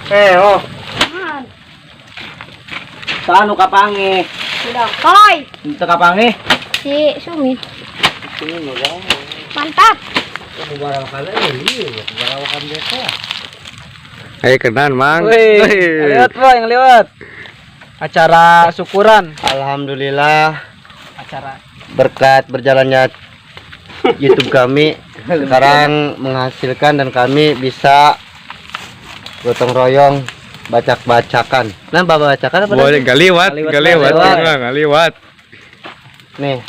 Oh. Saan kapangi? Sudah. Toy. Ito kapangi. Si Sumi. Mantap. Ayo kenan, Mang. Wih, lewat po, yang lewat. Acara syukuran. Alhamdulillah Acara. berkat berjalannya YouTube kami sekarang menghasilkan dan kami bisa gotong royong bacak-bacakan. Nah, bacakan apa? Boleh galiwat, Galiwat, galiwat, galiwat. galiwat. Nih,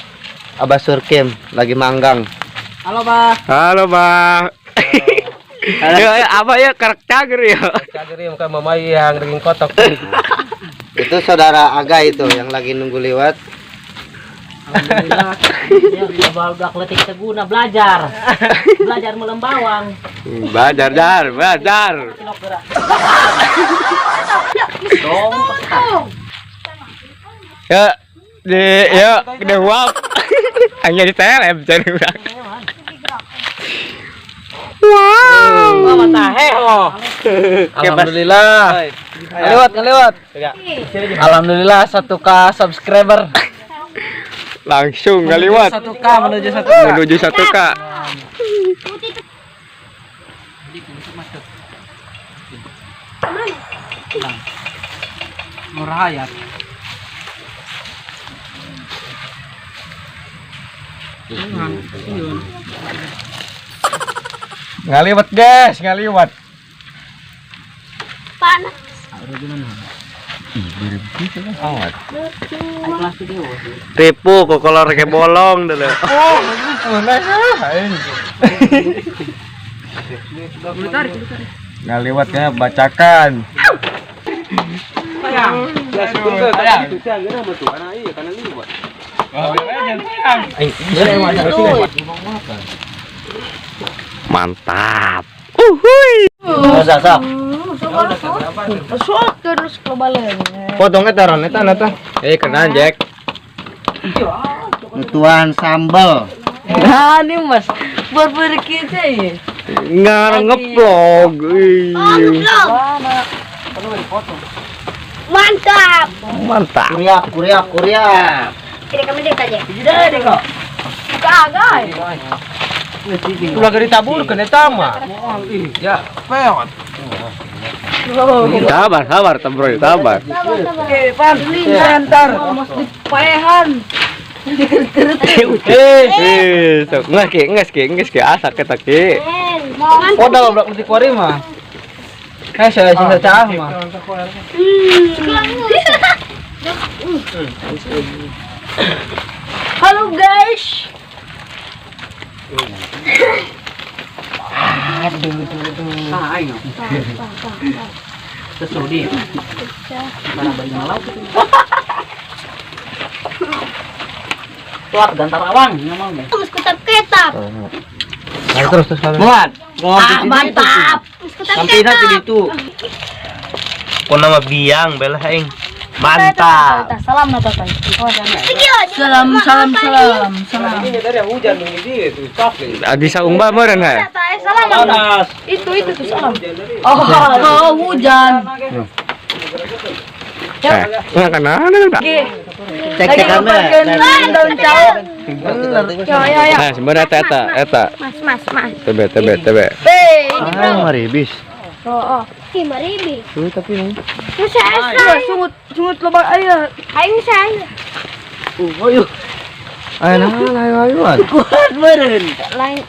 Abah Surkim lagi manggang. Halo, Pak. Halo, Bang. Ya, ya, apa ya karak cager ya. Kageri muka mamai yang daging kotok. Itu saudara Aga itu yang lagi nunggu lewat. Alhamdulillah. Ya, udah letik teguna belajar. Belajar melembawang. Belajar, jar, belajar. Cilok gerak. Dong, Ya, di ya, di uap. Hanya di TLM cari urang. Wow. Mata oh. Alhamdulillah. Lewat, lewat. Alhamdulillah 1K subscriber. Langsung galiwat 1K menuju 1K. menuju 1K. Murah ya. Ngaliwat, guys, ngaliwat. Panas. Tipu kok kolor kayak bolong dulu. Ngaliwat ya, bacakan. Mantap. Uhuy. Terus ke balen. Potong eta ron eta eta. Eh, kenan, Jack. Tuan sambal. Nah, ini mas, berber kita ya. Ngarang ngevlog. Ih. Mantap. Mantap. Kuriak, kuriak, kuriak. Tidak kami dek aja. Tidak ada kok. Kagak. Ulah gede tabur kena tama. Ya, peot. Sabar, sabar, Bro, sabar. Oke, pan, ntar. Mas dipaehan. Eh, sok nggak ki, nggak ki, nggak ki, asa kita ki. Mantap. Podal blok di kuari mah. Eh, saya sisa caah mah. Halo guys. Sesudi. Mana bari malau. Tuak gantar awang ngomong. Terus ketap ketap. Terus terus terus. Muat. Ah, mantap. Terus ketap ketap. itu. Kau nama biang belah aing. Mantap. Salam salam salam salam. Ini dari hujan ini dia tuh coklat. Adi saung ba meureun ha? Salam. Panas. Itu tuh salam. Oh, hujan. Eh, nggak kena, nggak. Cek cek kamera. Daun cawo. Yo yo yo. Nah, sebenarnya eta eta eta. Mas mas mas. Tebe tebe tebe. Eh, ini Ah, maribis. Oh oh. Ih, maribi. Tuh tapi nih. Terus saya sungut sungut lubang air. Aing saya. Ayo nah, ayo ayo. Kuat meren. Lain.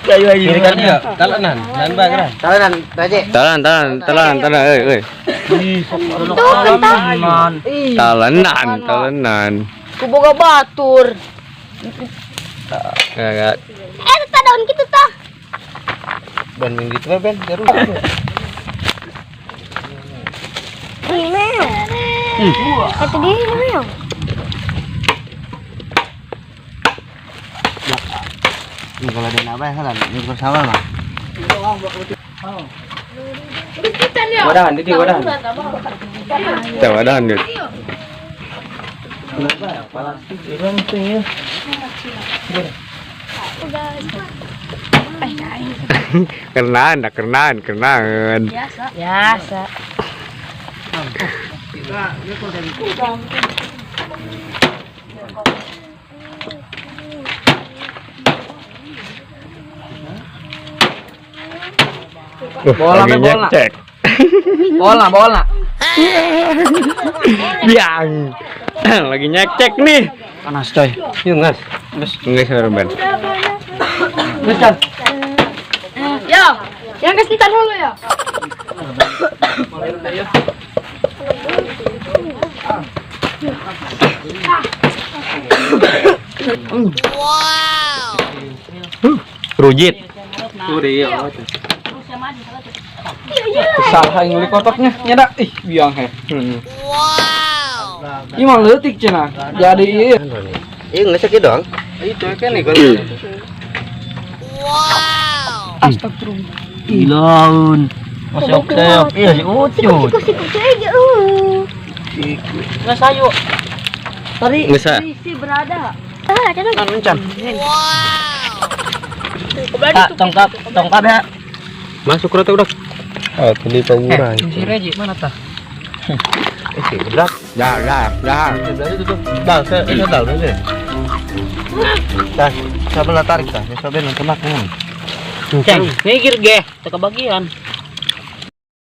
Ini kan ya, talenan, nan bagran. Talenan, Raje. Talan talan talan talan euy euy. Tuh kentang. Talenan talenan. Kuboga batur. Enggak. Eh, itu daun gitu toh. Ben minggu itu Ben, seru. Ini meo. Kata dia ini meo. Ini kalau ada apa ya kan? Ini bersama mah. Wadahan, di wadahan. Teh wadahan duit. Kenaan, dah kenaan, kenaan. Biasa. Bola, Lagi bola. nyecek. Bola, bola. Biang. Lagi nyecek nih. Panas coy. Yuk ngas. Enggak serban. Terus kan. Yo, yang ke sekitar dulu ya. Rujit. Salah yang beli kotaknya. Nyedak. Ih, biang he. Ini mah leutik cenah. Jadi iya. Iya nggak sakit dong. Itu kan nih Ilaun. Masih oke. Iya si ucut. Siku siku aja. Nggak sayu. Tadi Nggak si berada. Ah, ada Kan mencan. Tak, tongkat, tongkat ya. Masuk kereta udah. Oh, tadi pawuran. Si Reji mana tah? Eh, gerak. Dah, dah, dah. Bang, saya tahu deh. Dah, coba lah tarik dah. Coba nonton aku. Ceng, mikir ge, teka bagian.